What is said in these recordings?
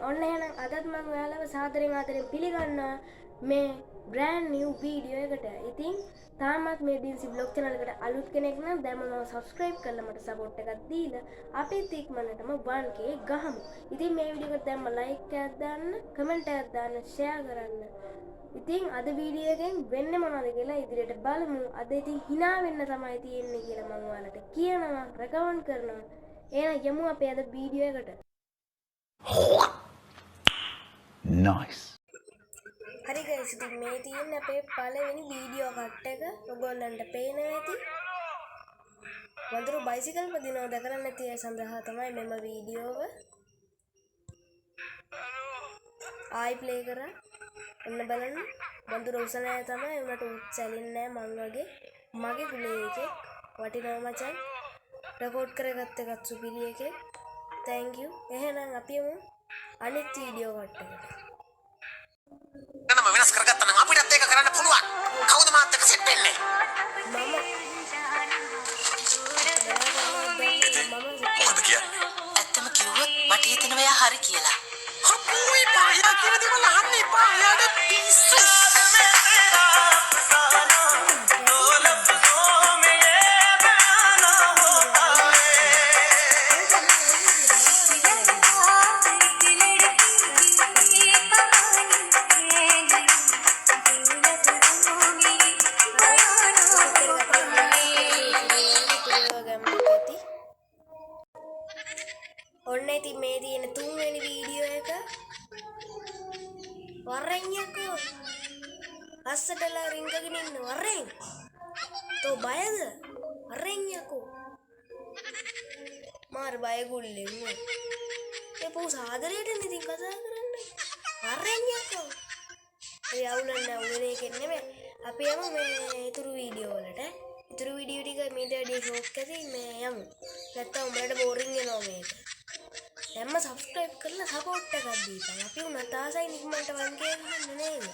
ඔන්න එහෙනම් අදත් මම ඔයාලව සාදරයෙන් ආදරෙන් පිළිගන්නවා මේ බ්‍රෑන්ඩ් නිව් වීඩියෝ එකට. ඉතින් තාමත් මේ ඩින්සි බ්ලොග් චැනල් එකට අලුත් කෙනෙක් නම් දැන්ම මම සබ්ස්ක්‍රයිබ් කරලා මට සපෝට් එකක් දීලා අපිත් ඉක්මනටම 1K ගහමු. ඉතින් මේ වීඩියෝ එකට දැන්ම ලයික් එකක් දාන්න, කමෙන්ට් එකක් දාන්න, ෂෙයා කරන්න. ඉතින් අද වීඩියෝ එකෙන් වෙන්නේ මොනවද කියලා ඉදිරියට බලමු. අද ඉතින් හිනා වෙන්න තමයි තියෙන්නේ කියලා මම ඔයාලට කියනවා, රෙකමන්ඩ් කරනවා. එහෙනම් යමු අපේ අද වීඩියෝ එකට. Nice. හරි ගයිස්, ඉතින් මේ තියෙන්නේ අපේ පළවෙනි වීඩියෝ කට් එක. ඔයගොල්ලන්ට පේනවා ඇති. වඳුරු බයිසිකල් පදිනවා දැකලා නැති අය සඳහා තමයි මෙම වීඩියෝව. ආයි ප්ලේ කරා. ඔන්න බලන්න, වඳුර උස නෑ තමයි, උනට උත් සැලෙන්නේ නෑ මං වගේ. මගේ කුලේ එකෙක් වටිනවා මචං. රෙකෝඩ් කරගත්ත එකත් සුපිරි එකෙක්. Thank you. එහෙනම් අපි යමු අනිත් වීඩියෝ කට් එකට. නම වෙනස් කරගත්තා නම් අපිටත් ඒක කරන්න පුළුවන්. කවුද මාත් එක්ක සෙට් වෙන්නේ? මම මොකද කියන්නේ? ඇත්තම කිව්වොත් මට හිතෙනවා එයා හරි කියලා. අපෝ එපා, එයා කියන දේවල් අහන්න එපා. එයාට පිස්සු. ඔන්න ඉතින් මේ තියෙන තුන්වෙනි වීඩියෝ එක. වරෙන් යකෝ. අස්සටලා රිංගගෙන ඉන්න වරෙන්. තෝ බයද? වරෙන් යකෝ. මාර බය ගුල්ලෙන් නේ. ඒ පො සාදරයට නේ ඉතින් කතා කරන්නේ. වරෙන් යකෝ. ඒ අවුලක් නෑ, උනේ එකෙන් නෙමෙයි. අපි යමු මේ ඉතුරු වීඩියෝ වලට. ඉතුරු වීඩියෝ ටික මීට වැඩිය ෂෝක් ඇති, මේ යමු. නැත්තම් උඹලට බෝරින් වෙනවා මේක. දැන්ම සබ්ස්ක්‍රයිබ් කරලා සපෝට් එකක් දීපන්. අපි උනත් ආසයි ඉක්මනට 1K ගහන්න නේද?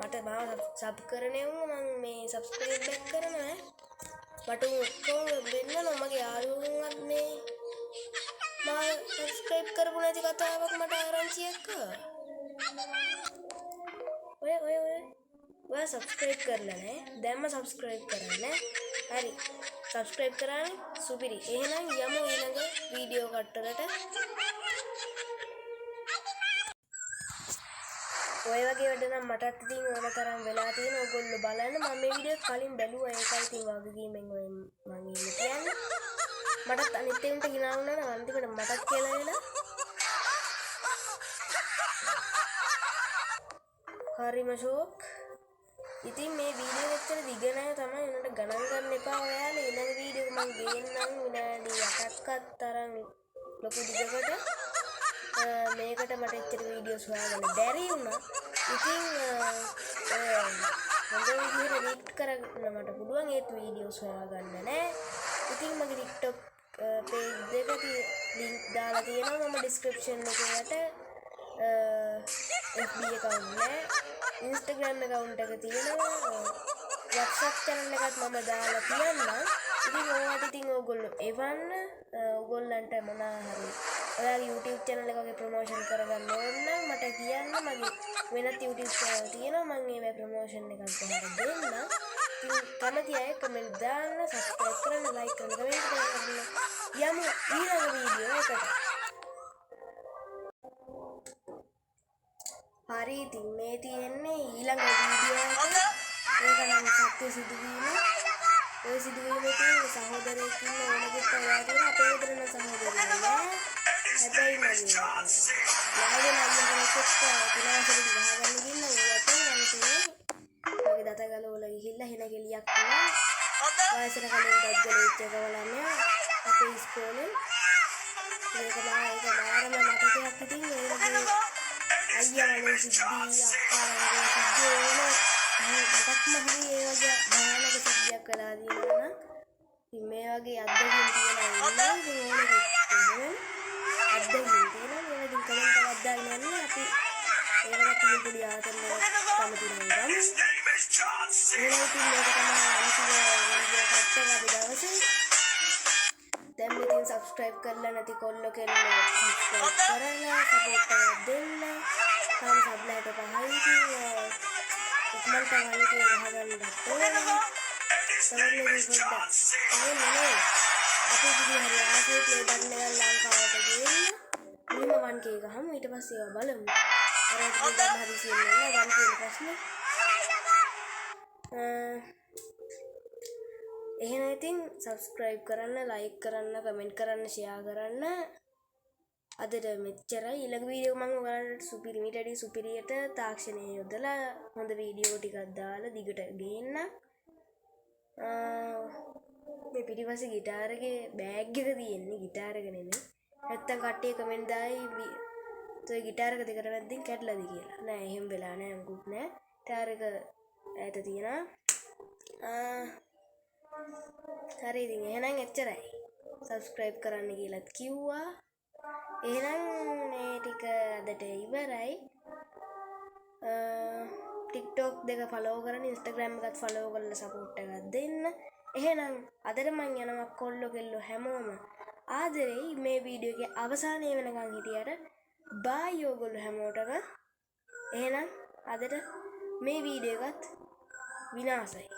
මට මාව සබ් කරන උන් මං මේ සබ්ස්ක්‍රයිබ් බැක් කරනවා ඈ. මට උන් ඔක්කොම වෙන්නනවා මගේ යාළුවෝන්වත් මේ මාව සබ්ස්ක්‍රයිබ් කරපු නැති කතාවක් මට ආරංචියක් ආවා. ඔය ඔය ඔය ඔයා සබ්ස්ක්‍රයිබ් කරලා නෑ. දැන්ම සබ්ස්ක්‍රයිබ් කරන්න. හරි. සබ්ස්ක්‍රයිබ් කරානේ සුපිරි. එහෙනම් යමු ඊළඟ වීඩියෝ කට්ටලට. ඔය වගේ වැඩ නම් මටත් ඉතින් ඕන තරම් වෙලා තියෙන. ඔයගොල්ලෝ බලන්න මම මේ වීඩියෝ එක කලින් බැලුවා. ඒකයි ඉතින් වගකීමෙන් ඔය මං එහෙම කියන්නේ. මටත් අනිත් ඒවාට hina වුණා නම් අන්තිමට මටත් කියලා වෙලා. හරිම ෂෝක්. ඉතින් මේ වීඩියෝ එච්චර දිග නෑ තමයි, උනට ගණන් ගන්න එපා ඔයාලා. ඊළඟ වීඩියෝ එක මං ගේන්නම් විනාඩි 8ක්වත් තරම් ලොකු දිගකට. මේකට මට එච්චර වීඩියෝස් හොයාගන්න බැරි වුණා. ඉතින් හොඳ විදිහට එඩිට් කරන්න මට පුළුවන්, ඒත් වීඩියෝස් හොයාගන්න නෑ. ඉතින් මගේ TikTok page දෙක ලින්ක් දාලා තියෙනවා මම ඩිස්ක්‍රිප්ෂන් එකේ යට. FB account නෑ, Instagram account එක තියෙනවා, WhatsApp channel එකත් මම දාලා තියන්නම්. ඉතින් ඕවට ඉතින් ඕගොල්ලෝ එවන්න, ඕගොල්ලන්ට මොනවා හරි ඔයාගේ YouTube channel එක වගේ ප්‍රොමෝෂන් කරගන්න ඕන නම් මට කියන්න. මගේ වෙනත් YouTube channel තියෙනවා, මං ඒවයි ප්‍රොමෝෂන් එකක් ගහලා දෙන්නම්. ඉතින් කැමති අය කමෙන්ට් දාන්න, සබ්ස්ක්‍රයිබ් කරන්න, ලයික් කරන්න, කමෙන්ට් කරන්න. යමු ඊළඟ වීඩියෝ එකට. හරි, ඉතින් මේ තියෙන්නේ ඊළඟ වීඩියෝ එක. ඒක නම් සත්‍ය සිදුවීම. ඔය සිදුවීමේ තියෙන සහෝදරයෙක් ඉන්න ඕනගෙත් ඔයා කියන අපේ ගෙදර නම් සහෝදරයෝ නෑ. හැබැයි මගේ යාළුවෝ අයියා කෙනෙක් එක්ක තුනාසරට ගහගන්න ගිහිල්ලා ඌ අතේ නම් තියෙන්නේ මගේ දත ගලවලා ගිහිල්ලා හෙන ගෙලියක් වුණා. වයසට කලින් දත් ගලවිච්ච එක බලන්නේ අපේ ඉස්කෝලෙන්. මේක ඒක මාරම මතකයක්. ඉතින් ඒ වගේ අයියා වගේ සිද්ධි, අක්කා වගේ සිද්ධි ඕන මොකක්ම හරි ඒ වගේ භයානක සිද්ධියක් වෙලා තියෙනවා නම් ඉතින් මේ වගේ අත්දැකීම් තියෙනවා ඉන්නවා. ඉතින් ඕනෙ එහෙම අත්දැකීම් තියෙනවා. මේ වගේ කමෙන්ට් එකක් දාගෙන යන්න. අපි ඒකට තියෙන පොඩි ආතල් එකක් කැමති නම් ගමු. එහෙනම් ඉතින් මේක තමයි අන්තිම වීඩියෝ කට් එක අද දවසේ. දැන් ඉතින් සබ්ස්ක්‍රයිබ් කරලා නැති කොල්ලෝ කෙල්ලෝ සබ්ස්ක්‍රයිබ් කරලා සපෝට් එකක් දෙන්න. තාම සබ් ලයිට පහයි ඉතින් ඉක්මනට 1K ගහගන්නත් ඕනේ. තවත් මේ පොඩ්ඩක් එහෙම නෙමෙයි. අපි ඉතින් හරි ආසයි ප්ලේ බටන් එකක් ලංකාවට ගේන්න. මුලින්ම 1K ගහමු, ඊට පස්සේ ඒවා බලමු. අර ටික ගන්න හදිසියෙන් නෑ, 1K නේ ප්‍රශ්නේ. එහෙනම් ඉතින් සබ්ස්ක්‍රයිබ් කරන්න, ලයික් කරන්න, කමෙන්ට් කරන්න, ෂෙයා කරන්න. අදට මෙච්චරයි. ඊළඟ වීඩියෝ මම ඔයාලට සුපිරි මීට වැඩි සුපිරියට තාක්ෂණය යොදලා හොඳ වීඩියෝ ටිකක් දාලා දිගට ගේන්න. මේ පිටිපස්සේ ගිටාර් එකේ බෑග් එක තියෙන්නේ, ගිටාර් එක නෙමෙයි. නැත්තම් කට්ටිය කමෙන්ට් දායි ඔය ගිටාර් එක දෙකට වැද්දින් කැඩලාද කියලා. නෑ, එහෙම වෙලා නෑ, මොකුත් නෑ. ගිටාර් එක ඈත තියෙනවා. හරි ඉතින් එහෙනම් එච්චරයි. සබ්ස්ක්‍රයිබ් කරන්න කියලාත් කිව්වා. එහෙනම් මේ ටික අදට ඉවරයි. TikTok දෙක ෆලෝ කරන්න, Instagram එකත් ෆලෝ කරලා සපෝට් එකක් දෙන්න. එහෙනම් අදට මං යනවා. කොල්ලෝ කෙල්ලෝ හැමෝම ආදරෙයි. මේ වීඩියෝ එකේ අවසානයේ වෙනකන් හිටියට බායි ඔයගොල්ලෝ හැමෝටම. එහෙනම් අදට මේ වීඩියෝ එකත් විනාශයි.